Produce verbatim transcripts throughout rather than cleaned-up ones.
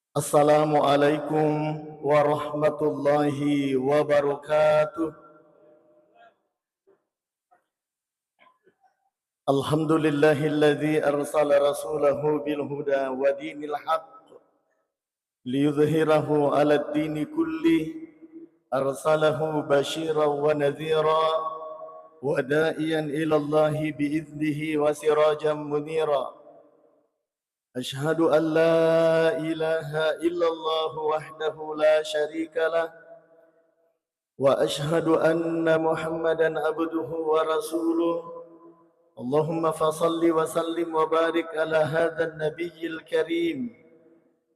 Assalamualaikum warahmatullahi wabarakatuh. Alhamdulillahilladzi arsala rasulahu bil huda wa dinil haq liyudhhirahu 'alad dini kullih, arsalahu basyiran wa nadhira wa da'iyan ilallahi bi idznihi wa sirajan munira. Asyhadu an la ilaha illallah wahdahu la syarika lah, wa asyhadu anna Muhammadan abduhu wa rasuluh. Allahumma fasalli wa sallim wa barik ala hadzan nabiyyil karim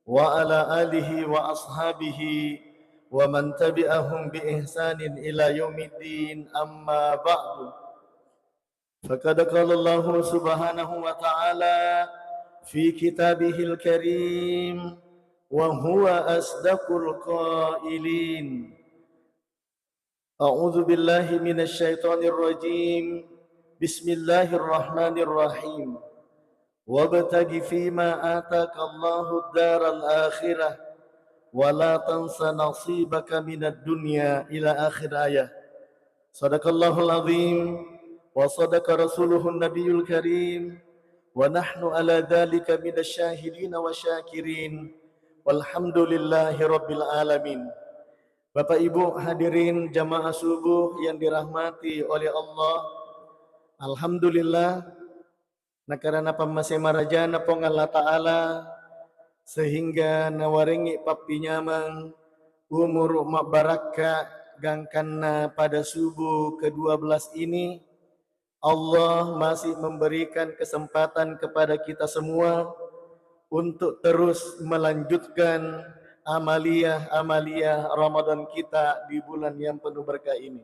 wa ala alihi wa ashabihi wa man tabi'ahum bi ihsanin ila yaumiddin, amma ba'du. Faqad qala Allahu subhanahu wa ta'ala fi kitabihil karim wa huwa asdaqul qailin. A'udzu billahi minasy syaithanir rajim. Bismillahirrahmanirrahim. Wabtaghi fima ataka Allahu daral akhirah wa la tansa nasibaka minad dunya, ila akhir ayah. Sadaqallahul azim wa sadaqa rasuluhun nabiyul karim wa nahnu ala dzalika minasy syahidina wa syakirin. Walhamdulillahi rabbil alamin. Bapak Ibu hadirin jamaah subuh yang dirahmati oleh Allah, alhamdulillah, nakarana pammase marajana Puang Allah Ta'ala, sehingga nawarengngi pappinyameng umuru mabbarakka gangkanna pada subuh kedua belas ini, Allah masih memberikan kesempatan kepada kita semua untuk terus melanjutkan amaliah-amaliah Ramadan kita di bulan yang penuh berkah ini.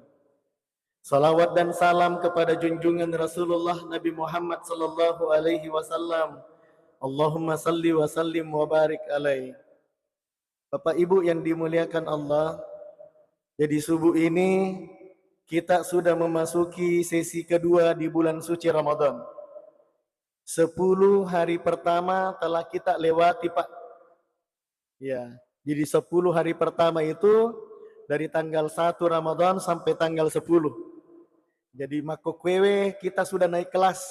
Salawat dan salam kepada junjungan Rasulullah Nabi Muhammad sallallahu alaihi wasallam. Allahumma salli wa sallim wa barik alaih. Bapak Ibu yang dimuliakan Allah, jadi subuh ini kita sudah memasuki sesi kedua di bulan suci Ramadan. Sepuluh hari pertama telah kita lewati, Pak. Ya, jadi sepuluh hari pertama itu dari tanggal satu Ramadan sampai tanggal sepuluh. Jadi makkokkoewe kita sudah naik kelas.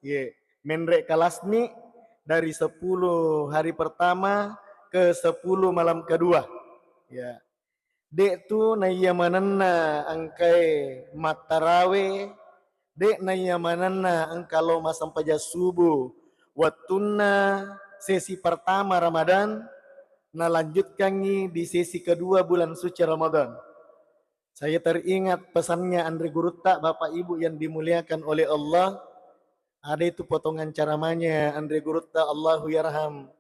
Ye, menre kelas ni dari sepuluh hari pertama ke sepuluh malam kedua. Ya. De'tu naiya manenna engkae mattarawe, de' naiya manenna engka lo massempajang subuh. Wettunna sesi pertama Ramadan, nalanjutkangngi di sesi kedua bulan suci Ramadan. Saya teringat pesannya Anre Gurutta, Bapak Ibu yang dimuliakan oleh Allah. Ada itu potongan ceramahnya Anre Gurutta, Allahu yarham.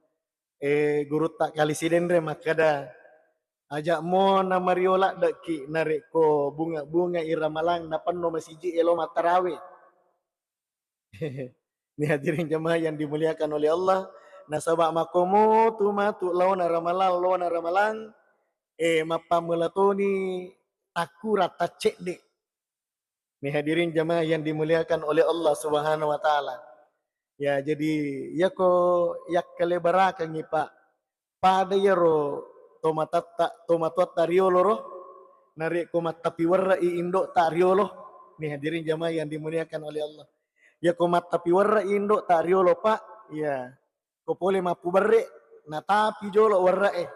Eh, Gurutta Kali Sidenreng makkeda, aja' mo namario ladde'ki narekko bunga-bunga i ramalang napenno masiji e lo mattarawe. Ni hadirin jamaah yang dimuliakan oleh Allah, nasaba' makkomotu matu laona ramalang, laona ramalang, eh, mappammula toni takkurang taccedde'. Ni hadirin jamaah yang dimuliakan oleh Allah Subhanahu wa Ta'ala. Ya, jadi yako yakkale barakangngi, Pak, pada yaro tomatatta, tomatoatta riolo ro, narekko mattapi werre'i indo'ta riolo. Ni hadirin jamaah yang dimuliakan oleh Allah. Yako mattapi werre'i indo'ta riolo, Pak, ya, ko pole mappuberre', natapi jolo' werre'e.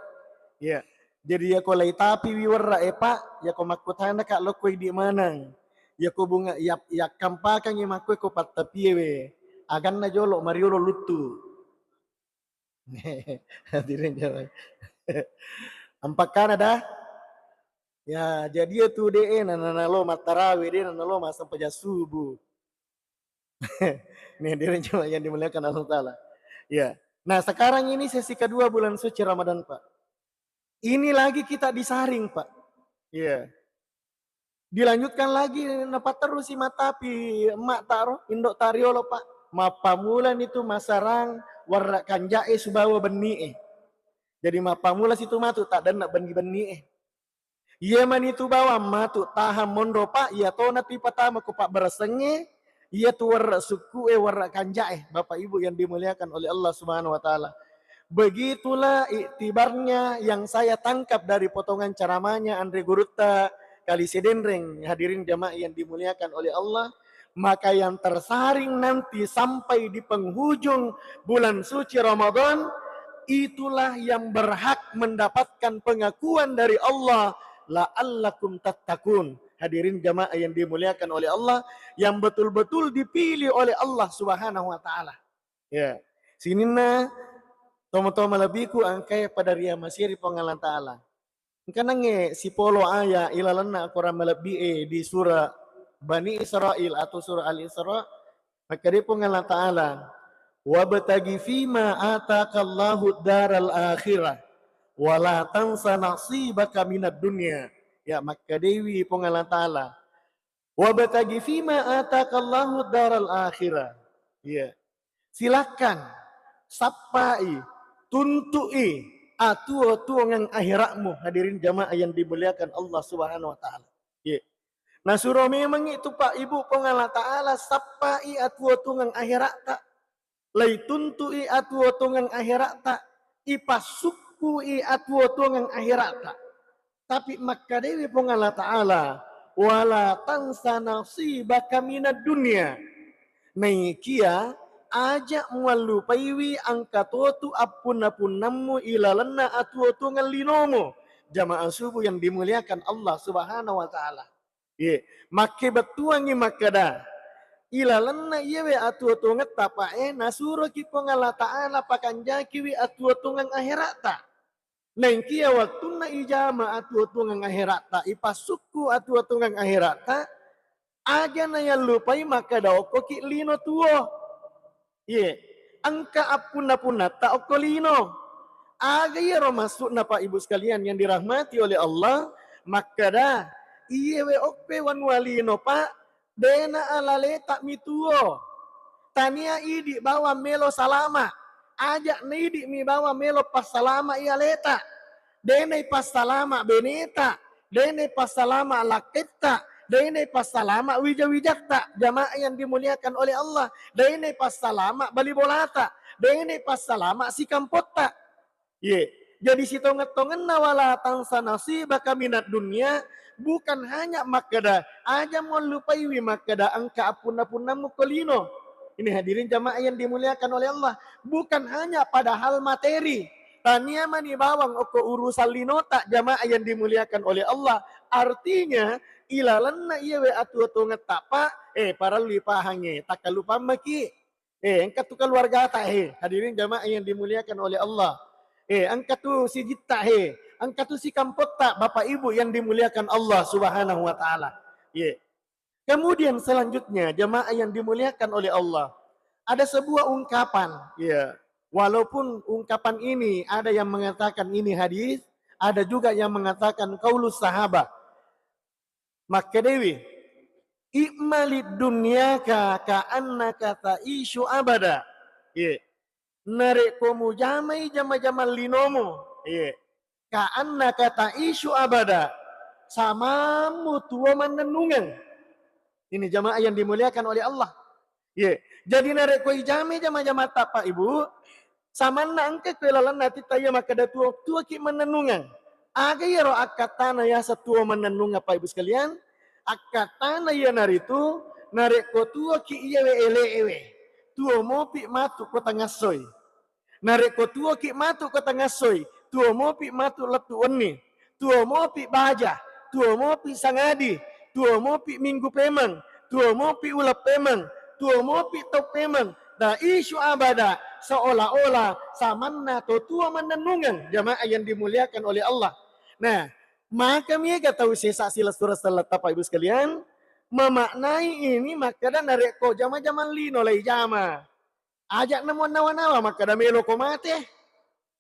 Ya. Jadi yako laitapiwi werre'e, Pak, yako makkutanaka lokko idi' maneng. Yako bunga ya, yakkampakangngi makkoe ko pattapie we, aganna jolo' mariolo luttu. Hadirin jamaah. Ampakkana dah. Ya, jadi ya tu de'e na, na, nalo mattarawe, de' na, nalo massempajang subuh. Nih, hadirin jamaah yang dimuliakan Allah Ta'ala. Ya. Nah, sekarang ini sesi kedua bulan suci Ramadan, Pak. Ini lagi kita disaring, Pak. Iya. Dilanjutkan lagi, napatterusi matapi emak ta ro, indok ta riolo, Pak. Mappamulani tu masarang warra kanja'e subawa benni'e. Jadi mappamula situ matu taddenna benni-benni'e. Iya manitu bawang matu tahang monro, Pak, iya tona tu ipatama ko pabberesengnge, iya tu warra sukku'e, warra kanja'e, Bapak Ibu yang dimuliakan oleh Allah Subhanahu wa Ta'ala. Begitulah iktibarnya yang saya tangkap dari potongan ceramahnya Andre Gurutta Kali Sedenreng, hadirin jamaah yang dimuliakan oleh Allah. Maka yang tersaring nanti sampai di penghujung bulan suci Ramadan, itulah yang berhak mendapatkan pengakuan dari Allah, "La'allakum tattaqun." Hadirin jamaah yang dimuliakan oleh Allah, yang betul-betul dipilih oleh Allah Subhanahu wa Ta'ala. Ya, sininna tomo-tomo malebbiku engkae pada riamasiri Puang Allah Ta'ala. Engka nangnge sipolo aya ilalenna Akorang malebbi'e di surah Bani Israel atau surah Al-Isra, makkeda Puang Allah Ta'ala, "Wabtagi fima atakallahu daral akhirah, wala tansa nasibaka minad dunya." Ya, makkedewi Puang Allah Ta'ala, "Wabtagi fima atakallahu daral akhirah." Iya. Silakan sappai, tuntu'i atuo-tuongeng akhiratmu, hadirin jamaah yang dimuliakan Allah Subhanahu wa Ta'ala. Iya. Nasuro memang itu, Pak, Ibu, Puang Allah Ta'ala, sappai atuo-tuongeng akhiratta. Laituntu'i atuo-tuongeng akhiratta, ipassukkui atuo-tuongeng akhiratta. Tapi makkedewi Puang Allah Ta'ala, "Wala tansa nasibaka minad dunya." Naikia aja muallupaiwi engka totu appunna-punnammu ilalenna atuo-tuongeng linomu. Jamaah subuh yang dimuliakan Allah Subhanahu wa Ta'ala. Ye, makkebettuangngi makkeda, ilalenna iyewe atuo-tuongetta, Pak, e, nasuroki Puang Allah Ta'ala pakanjakiwi atuo-tuongeng akheratta. Naengkia wettunna ijama atuo-tuongeng akheratta, ipassukku atuo-tuongeng akheratta, aja nayallupai makkeda okkoki lino tuo. Iye, engka appunna-punnatta okko lino. Aga iyaro maksudna, Pak, Ibu sekalian yang dirahmati oleh Allah? Makkeda, iyewe oppe wanua lino, Pak, dena alaleta mi tuo. Tania idi bawang melo salama. Aja naidi mi bawang melo passalama i aleta. Denai passalama beneta. Denai passalama lakketta, denai passalama wija-wijatta, jamaah yang dimuliakan oleh Allah, denai passalama bali bolata, denai passalama sikampotta. Ye, jadi sitongeng-tongenna wala tansa nasibaka minad dunya, bukan hanya makkeda, aja muallupaiwi makkeda engka appunna-punnammu ko lino. Ini hadirin jamaah yang dimuliakan oleh Allah, bukan hanya padahal materi, tania mani bawang okko urusan linota, jamaah yang dimuliakan oleh Allah. Artinya, ilalenna iyewe atuo-tuongetta, Pak, eh, parellu ipahangnge, takkalupang maki. Eh, engka tu keluargata, he, hadirin jamaah yang dimuliakan oleh Allah. Eh, engka tu sijitta, he, engka tu sikampotta, Bapak Ibu yang dimuliakan Allah Subhanahu wa Ta'ala. Ye. Kemudian selanjutnya, jamaah yang dimuliakan oleh Allah, ada sebuah ungkapan, ya. Walaupun ungkapan ini ada yang mengatakan ini hadis, ada juga yang mengatakan qaulus sahabah. Makkedewi, "I'malid dunyaka ka'annaka ta'isyu abada." Ye. Narekko mujamai jama-jamang linomu, ye. Ka'annaka ta'isyu abada, samammu tuo mannennungeng. Ini jamaah yang dimuliakan oleh Allah. Ye. Jadi narekko ijamai jama-jamatta, Pak, Ibu, samanna engka koe lalenna atitta iya makkeda tuo, tuoki mannennungeng. Aga iyaro akkattana yaseng tuo mannennungeng, Pak, Ibu sekalian? Akkattana iyanaritu, narekko tuoki iyewe ele'ewe, tuo mopi matu ko tangassoi. Narekko tuoki matu ko tangassoi, tuo mopi matu lettu wenni, tuo mopi baja, tuo mopi sangadi, tuo mopi minggu pemeng, tuo mopi uleng pemeng, tuo mopi tau pemeng, ta'isyu abada, seolah-olah samanna to tuo mannennungeng, jamaah yang dimuliakan oleh Allah. Nah, maka mega tau sesa silessureng selletta, Pak, Ibu sekalian, memaknai ini makkeda narekko jama-jamang lino lai jama. Aja' namo nawa-nawa makkeda meloko mate.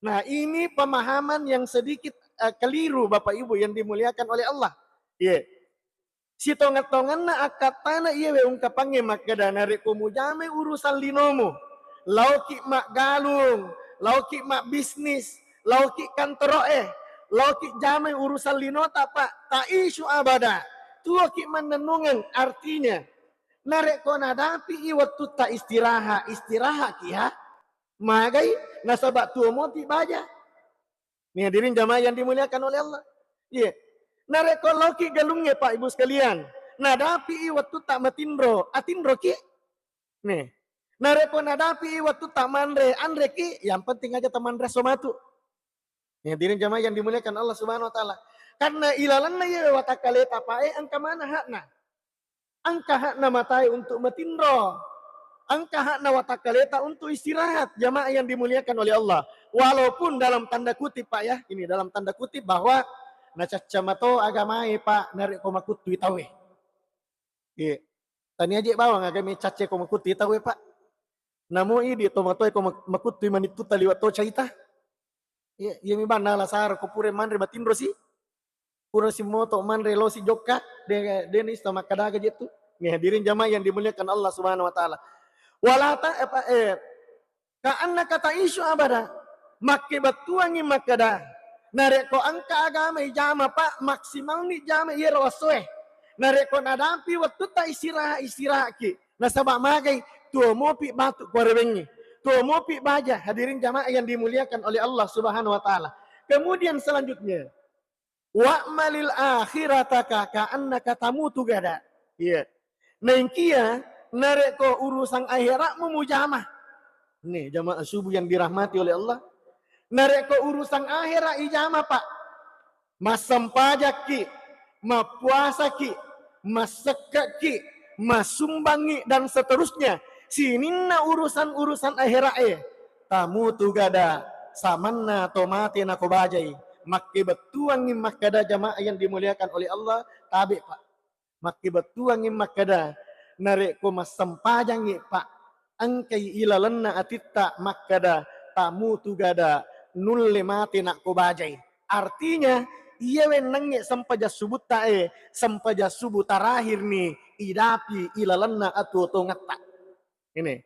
Nah, ini pemahaman yang sedikit, eh, keliru, Bapak Ibu yang dimuliakan oleh Allah. Iya. Sitongeng-tongenna akkattana iyawe ungkapangnge makkeda, narekko mujamai urusan linomu, laoki maggalung, laoki mabbisnis, laoki kantoro'e, laoki jamai urusan linota, Pak, ta'isyu abada. Tuoki mannennungeng, artinya, narekko nadapi'i wettutta istirahat, istirahaki, ha? Magai, nasaba tuo mopi baja. Nih, hadirin jamaah yang dimuliakan oleh Allah. Iya. Narekko loki galungnge, Pak Ibu sekalian, nadapi wattutta matinro, atinroki. Nih. Narekko nadapi wattutta manre, anreki, yang penting aja tamanre somatu. Nih, hadirin jamaah yang dimuliakan Allah Subhanahu wa taala. Karena ilalanna iya watakkaleta, Pak, eh, engka mana hakna? Engka hakna matae untuk matinro. Engka hakna watakkaleta untuk istirahat, jamaah yang dimuliakan oleh Allah. Walaupun dalam tanda kutip, Pak, ya, ini dalam tanda kutip bahwa nacacca mato agamae, Pak, narekko makuttui tauwe. Iya. Tania je bawang agamae cacce ko makuttui tauwe, Pak. Namo idi tomatoe ko mak-, makuttui manittuta liwat to caita. Iya, iya mi banna lasaro ko pura manre matinro si. Pura si moto manre lo si jokka, de, de ni ista makkadaga je tu. Nih, hadirin jamaah yang dimuliakan Allah Subhanahu wa taala. Wala ta, apa, eh, ka annaka ta'isyu abada. Makkebettuangngi makkeda, narekko engka agama ijama, Pak, maksimalni jama iyaro wassoe. Narekko nadapi wettutta istirahat, istirahatki. Nasaba magai, tuo mopi batu kuarewengngi. Tuo mopi baja, hadirin jamaah yang dimuliakan oleh Allah Subhanahu wa taala. Kemudian selanjutnya, wa'malil akhirataka ka'annaka tamutu gada. Iya. Naengkia narekko urusan akhiratmu mujama. Nih, jamaah subuh yang dirahmati oleh Allah. Narekko urusan akhirat ijama, Pak. Massempajakki, mappuasaki, massekkekki, masumbangngi, dan seterusnya. Sininna urusan-urusan akhirat e. Tamutu gada, samanna to mate nako bajai. Makkebettuangngi makkeda, jamaah yang dimuliakan oleh Allah, tabe, Pak. Makkebettuangngi makkeda, narekko massempajangngi, Pak, engkai ilalenna atitta makkeda, tamutu gada, nulle mate nakko bajai. Artinya, iya wennangnge sempajang subutta e, sempajang subuh terakhir ni idapi ilalenna atuo tongetta. Ini.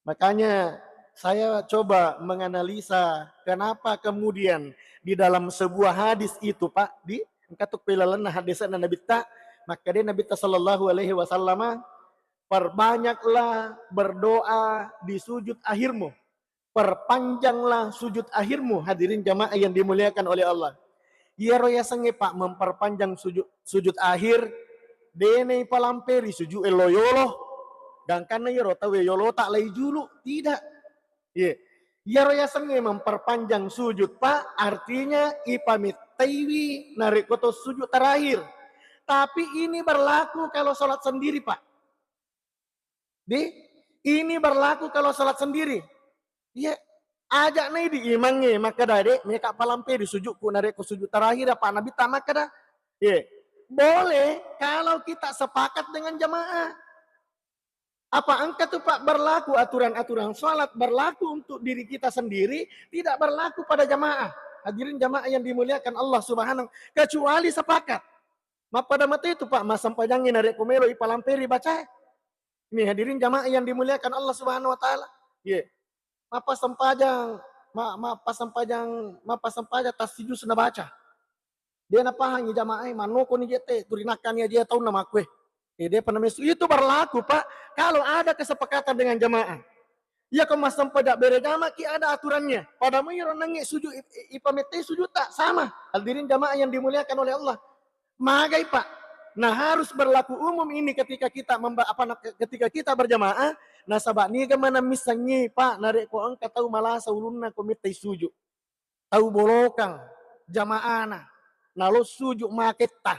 Makanya saya coba menganalisa kenapa kemudian di dalam sebuah hadis itu, Pak, di engka tu pelalenna hadisna Nabitta, makkeda Nabitta sallallahu alaihi wasallam, "Perbanyaklah berdoa di sujud akhirmu. Perpanjanglah sujud akhirmu." Hadirin jamaah yang dimuliakan oleh Allah. Iyaro yasengnge, Pak, memperpanjang sujud, sujud akhir, denai palamperi sujud e lo yolo. Gangkanna iyaro tauwe yolota lai julu, tidak. Iya. Iyaro yasengnge memperpanjang sujud, Pak, artinya ipamettaiwi narekko to sujud terakhir. Tapi ini berlaku kalau sholat sendiri, Pak. Di, ini berlaku kalau sholat sendiri. Iya, aja' nai di imangnge makkeda, "De', meka palampe di sujudku narekko sujud terakhir apa Nabitta makkeda." Iya. Boleh kalau kita sepakat dengan jamaah. Apa engka tu, Pak, berlaku aturan-aturan sholat berlaku untuk diri kita sendiri, tidak berlaku pada jamaah. Hadirin jamaah yang dimuliakan Allah Subhanahu, kecuali sepakat. Mappada mate tu, Pak, massempajangnge narekko melo ipalamperi bacae. Ini hadirin jamaah yang dimuliakan Allah Subhanahu wa taala. Ye. Mappasempajang, ma-, mappasempajang, mappasempajang tassijus nabaca. De' napahangi jamaah e, mannoko ni jette, turinakkani aja taunna makkue. Eh, de' pernah mesu. Itu berlaku, Pak, kalau ada kesepakatan dengan jamaah. Iya, ko massempajang bere jama ki ada aturannya. Pada mo iro nangnge sujud i-, i-, ipamettai sujud tak sama. Hadirin jamaah yang dimuliakan oleh Allah. Magai, Pak. Nah, harus berlaku umum ini ketika kita memba-, apa na-, ketika kita berjamaah, nasaba niga maneng missengngi, Pak, narekko engka tau malasa ulunna ko mettai sujud. Tau bolokang jamaahna, nalo sujud maketta.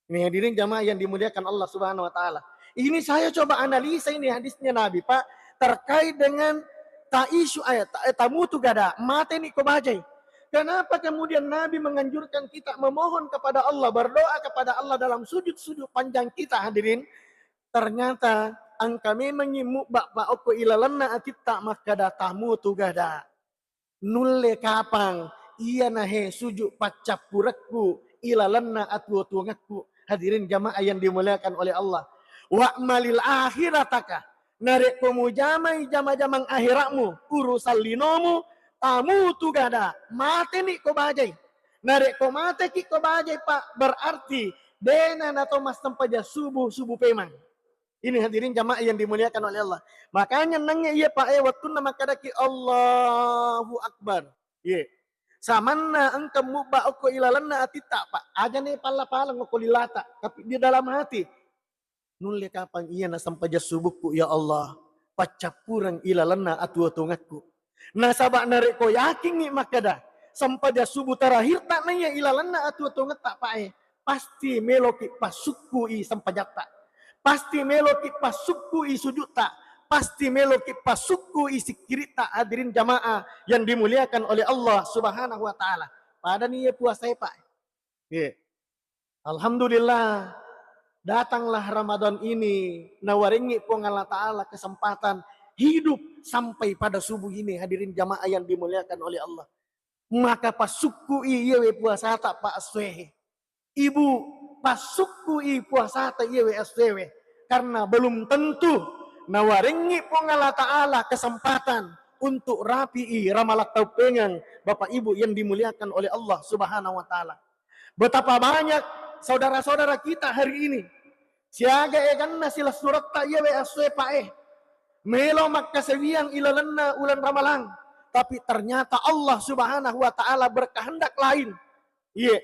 Ini hadirin jamaah yang dimuliakan Allah Subhanahu wa taala. Ini saya coba analisa ini hadisnya Nabi, Pak, terkait dengan taisyu, eh, ta-, eh, tamutu gada, mate ni ko bajai. Kenapa kemudian Nabi menganjurkan kita memohon kepada Allah, berdoa kepada Allah dalam sujud-sujud panjang kita, hadirin? Ternyata engka memangngi mubba, Pak, okko ilalenna atitta makkeda tamutu gada. Nulle kapang iyanahe sujud paccappurekku ilalenna atuo-tuongekku. Hadirin jamaah yang dimuliakan oleh Allah. Wa'malil akhirataka. Narekko mujamai jama-jamang akhiratmu, urusan linomu, tamutu gada, mateni ko bajai. Narekko mateki ko bajai, Pak, berarti dena nato massempajang subuh, subuh pemang. Ini hadirin jamaah yang dimuliakan oleh Allah. Makanya nangnge iya Pak e, wattunna makkadaki Allahu Akbar. Ye. Samanna engka mubba okko ilalenna atitta Pak. Aja ne palla-paleng okko lilata, tapi di dalam hati, nulle kapang iya na sempajang subukku ya Allah, paccappureng ilalenna atuo-tuongekku. Nasaba narekko yakingngi makkeda, sempajang subuh terakhirta naiya ilalenna atuo-tuongetta Pak e, pasti meloki passukkui sempajatta. Pasti meloki passukkui sujutta. Pasti meloki passukkui sikkiritta, hadirin jamaah yang dimuliakan oleh Allah Subhanahu wa Ta'ala. Padani iya puasae Pak. Iya. Alhamdulillah, datanglah Ramadan ini, nawarengngi Puang Allah Ta'ala kesempatan hidup sampai pada subuh ini, hadirin jamaah yang dimuliakan oleh Allah. Maka passukkui iyewe puasata Pak essoe. Ibu, passukkui puasata iyewe essoewe. Karena belum tentu nawarengngi Puang Allah Ta'ala kesempatan untuk rapi'i Ramalang tauppengeng, Bapak Ibu yang dimuliakan oleh Allah Subhanahu wa Ta'ala. Betapa banyak saudara-saudara kita hari ini, siaga eganna silessuretta iyawe essoe Pak e, melo makkasawiang ilalenna uleng Ramalang, tapi ternyata Allah Subhanahu wa Ta'ala berkehendak lain. Iya,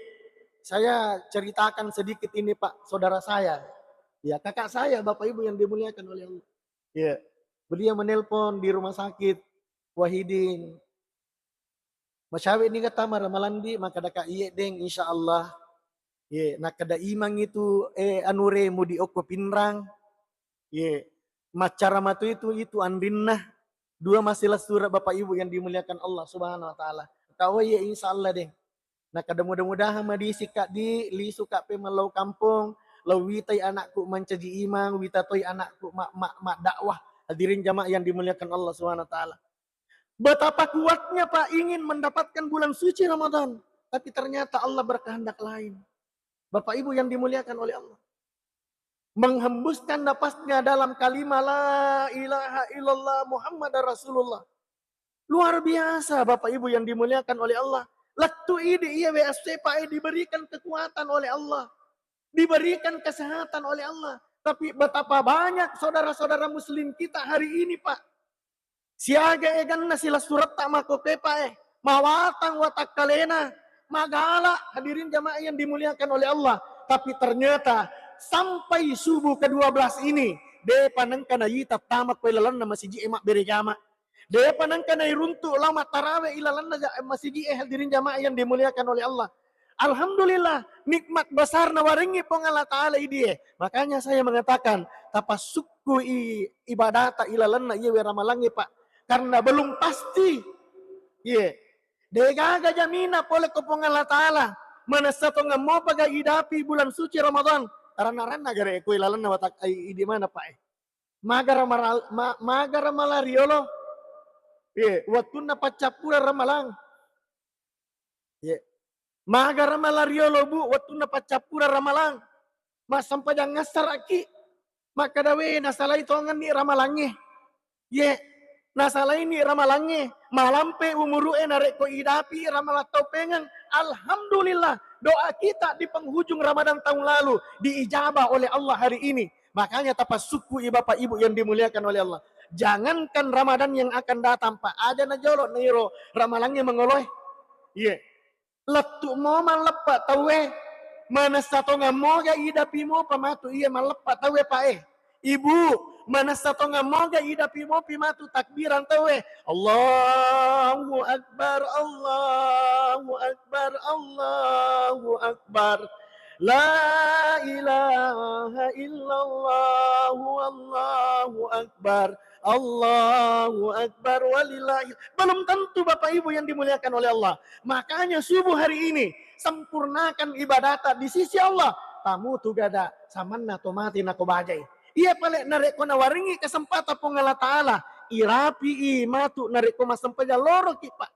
saya ceritakan sedikit ini Pak, saudara saya, ya kakak saya, Bapak Ibu yang dimuliakan oleh Allah. Iya, beliau menelpon di rumah sakit, Wahidin, macawe ni kata mara malambi, makkadaka iye deng, insya Allah. Ye, nakkeda imang itu, eh, anure mudi okko Pinrang. Ye, maccara matu itu, itu andinna. Dua masalah surah Bapak Ibu yang dimuliakan Allah Subhanahu wa Ta'ala. Kau ye, insya Allah deng. Nakkeda mudah-mudahan madisi kak di, lisu kak pe mellau kampong, lau witai anakku mancaji imang, wita toi anakku ma, ma, ma dakwah. Hadirin jamaah yang dimuliakan Allah Subhanahu wa Ta'ala. Betapa kuatnya Pak ingin mendapatkan bulan suci Ramadan, tapi ternyata Allah berkehendak lain. Bapak Ibu yang dimuliakan oleh Allah, menghembuskan napasnya dalam kalimah la ilaha illallah Muhammad Rasulullah. Luar biasa Bapak Ibu yang dimuliakan oleh Allah. Lettu idi iya W S C Pak, eh, diberikan kekuatan oleh Allah, diberikan kesehatan oleh Allah. Tapi betapa banyak saudara-saudara muslim kita hari ini Pak, siaga eganna silessuretta makkokkoe Pak e, mawatang watakkalena, magala, hadirin jamaah yang dimuliakan oleh Allah. Tapi ternyata sampai subuh kedua belas ini, depa nengka naita tama koe lalenna masiji e mabbere jama. Depa nengka nairuntu lao mattarawe ilalenna ja-, masiji e, hadirin jamaah yang dimuliakan oleh Allah. Alhamdulillah, nikmat besar nawarengngi Puang Allah Ta'ala idie. Makanya saya mengatakan, tapassukku i ibadata ilalenna iyewe ramalangnge, Pak. Karena belum pasti. Iye. Degaga jamina pole ko Puang Allah Ta'ala. Manessa tongeng mopa ga idapi bulan suci Ramadan. Ranna-ranna gare ko ilalenna watak-, i-, idi mana, Pak, eh. Magara maral-, ma-, magara mala riolo. Iye, wattunna paccappura ramalang. Ye. Magara mala riolo, Bu, wettunna paccappura ramalang. Massempajang assaraki. Makkada, we, nasalai tongenni ramalangnge. Ye. Nasalaini ramalangnge. Malampe umuru'e narekko idapi ramalang taupengeng. Alhamdulillah. Doa kita di penghujung Ramadan tahun lalu diijabah oleh Allah hari ini. Makanya tapassukkui Bapak Ibu yang dimuliakan oleh Allah. Jangankan Ramadan yang akan datang, Pak. Aja najolo nairo ramalangnge mangoloe. Iye. Lettu mo malleppa tauwe. Manessa tongeng moga idapi mopa matu iye malleppa tauwe, Pak, eh. Ibu, manessa tongeng moga idapi mopi matu takbiran tauwe. Allahu Akbar, Allahu Akbar, Allahu Akbar. La ilaha illallah, Allahu Akbar, Allahu Akbar, walillahi. Belum tentu, Bapak Ibu yang dimuliakan oleh Allah. Makanya subuh hari ini, sempurnakan ibadata di sisi Allah. Tamutu gada, samanna to mati nako bajai. Iya pale narekko nawaringi kesempatan Puang Allah Ta'ala, irapi'i matu narekko massempajang loroki, Pak.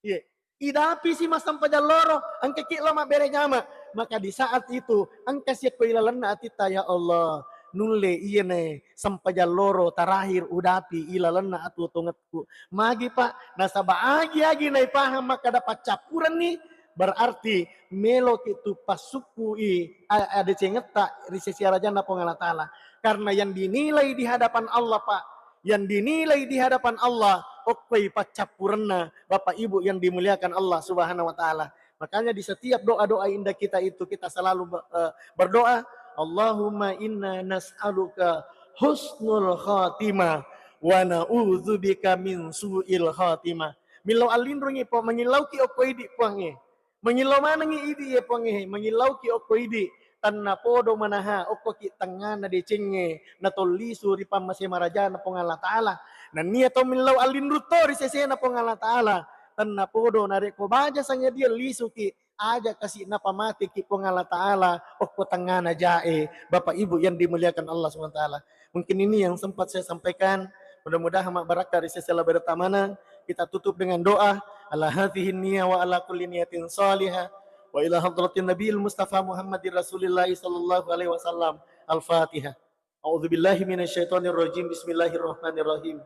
Iye. Idapisi massempajang loro, engkaki lao mabbere jama. Maka di saat itu, engka siekko ilalenna atitta, ya Allah, nulle iyene sempajang loro terakhir udapi ilalenna atuo-tuongekku. Magi, Pak? Nasaba agi-agi naipahang makkada paccappurenni, Berarti meloki tu passukkui a-, adecengetta ri sesi arajanna Puang Allah Ta'ala. Karena yang dinilai di hadapan Allah, Pak, yang dinilai di hadapan Allah, okkoi paccappurenna, Bapak Ibu yang dimuliakan Allah Subhanahu wa Ta'ala. Makanya di setiap doa-doa indah kita itu, kita selalu be-, eh, berdoa, "Allahumma inna nas'aluka husnul khatimah wa na'udzubika min su'il khatimah." Millau allinrungi, Puang, mangillauki okko idi, Puangnge. Mangillau manengngi idi, ye Puangnge, mangillauki okko idi. Tennapodo manaha okkoki tengngana decengnge natollisu ri pammase marajana Puang Allah Ta'ala. Nennia to millau allinrung to ri sesena Puang Allah Ta'ala. Tennapodo narekko baja sangadia lisuki, aja kasi napamateki Puang Allah Ta'ala okko tengngana jae, Bapak Ibu yang dimuliakan Allah Subhanahu wa Ta'ala. Mungkin ini yang sempat saya sampaikan. Mudah-mudahan mabbarakka ri sese la bertamana. Kita tutup dengan doa. Ala hadhihi niyah wa ala kulli niyatin salihah. Wa ila hadratin Nabiil Mustafa Muhammadin Rasulillahi sallallahu alaihi wasallam. Al-Fatihah. A'udzu billahi minasyaitonir rajim. Bismillahirrahmanirrahim.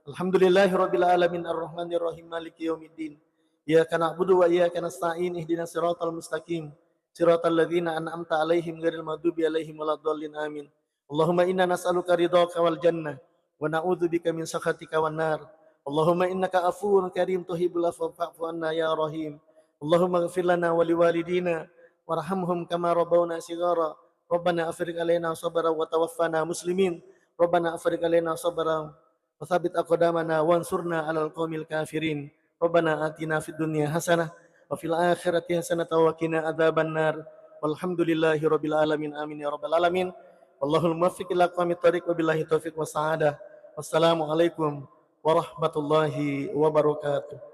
Alhamdulillahi rabbil alamin, arrahmanir rahim, maliki yaumiddin. Iyyaka na'budu wa iyyaka nasta'in, ihdinas siratal mustaqim. Siratal ladzina an'amta alaihim ghairil maghdubi alaihim waladdallin. Amin. Allahumma inna nas'aluka ridhaka wal jannah wa na'udzubika min sakhatika wan nar. Allahumma innaka afuwun karim tuhibbul afwa fa'fu anna ya rahim. Allahumma ighfir lana wa liwalidina warhamhum kama rabbawna shighara. Rabbana afrigh alaina sabran wa tawaffana muslimin. Rabbana afrigh alaina sabran wa tsabbit aqdamana wansurna 'alal qaumil kafirin. Rabbana atina fid dunya hasanah wa fil akhirati hasanatan wa qina adzabannar. Walhamdulillahi rabbil alamin. Amin ya rabbal alamin. Wallahul muwaffiq ila aqwamit thariq, wabillahi taufiq was sa'adah. Wassalamualaikum warahmatullahi wabarakatuh.